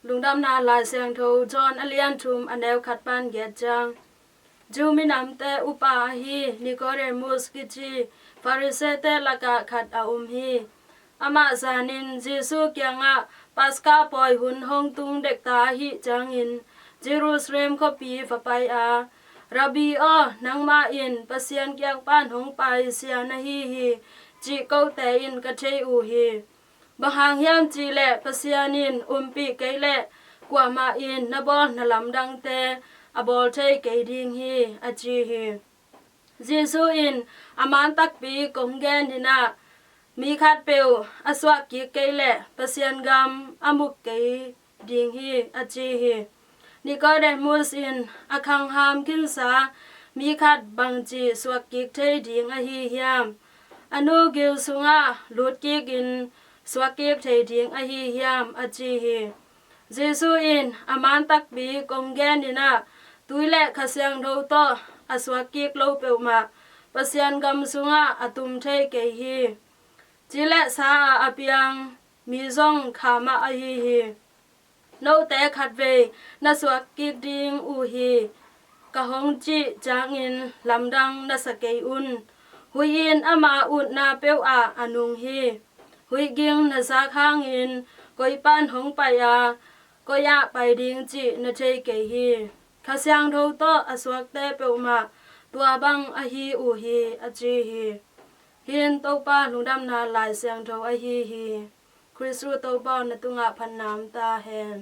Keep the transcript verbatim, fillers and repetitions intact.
Lungdamna Lai Siangtho John a lian thum, a neu khat pan giat ciang. Jew minamte upa ahi Nicodemus kici Pharisee-te lakah khat a um hi. Amah zanin Jesu kiangah Paska pawi hun hong tung dekta ahih ciangin Jerusalem khuapi va pai a, "Rabbi aw, nangmah in Pasian kiang pan hong pai sia na hi hi," cih kote in ka thei uh hi. Bang hang hiam cih leh Pasian in umpih kei leh kuamah in na bawlna lamdangte a bawl thei kei ding hi, a ci hi. Jesu in, "A man takpi kong gen in ah, mi khatpeuh a suak kik kei leh Pasian gam a mu kei ding hi," a ci hi. Nicodemus in, "A khangham khinsa mi khat bangci suak kik thei ding ahi hiam? A nu gil sungah lut kikin suak kik thei ding ahi hiam?" a ci hi. Jesu in, "A man takpi kong gen in ah, tui le Kha Siangtho tawh a suak kik lo peuhmah Pasian gam sungah a tum thei kei hi. Ci le sa ah a piang mi zong kha mah ahi hi. Note khatvei na suak kik ding uh hi, ka hong cih ciangin lamdang na sa kei un. Huih in ama utna peuh ah a nung hi. Huih ging na zak hangin koi pan hong pai a, koi ah pai ding cih na thei kei hi. Kha Siangtho tawh a suakte peuhmah tua bang ahi uh hi," a ci hi. Hih in Topa Lungdamna Lai Siangtho ahi hi. Khristu Topa aw, na tungah phatna om ta hen.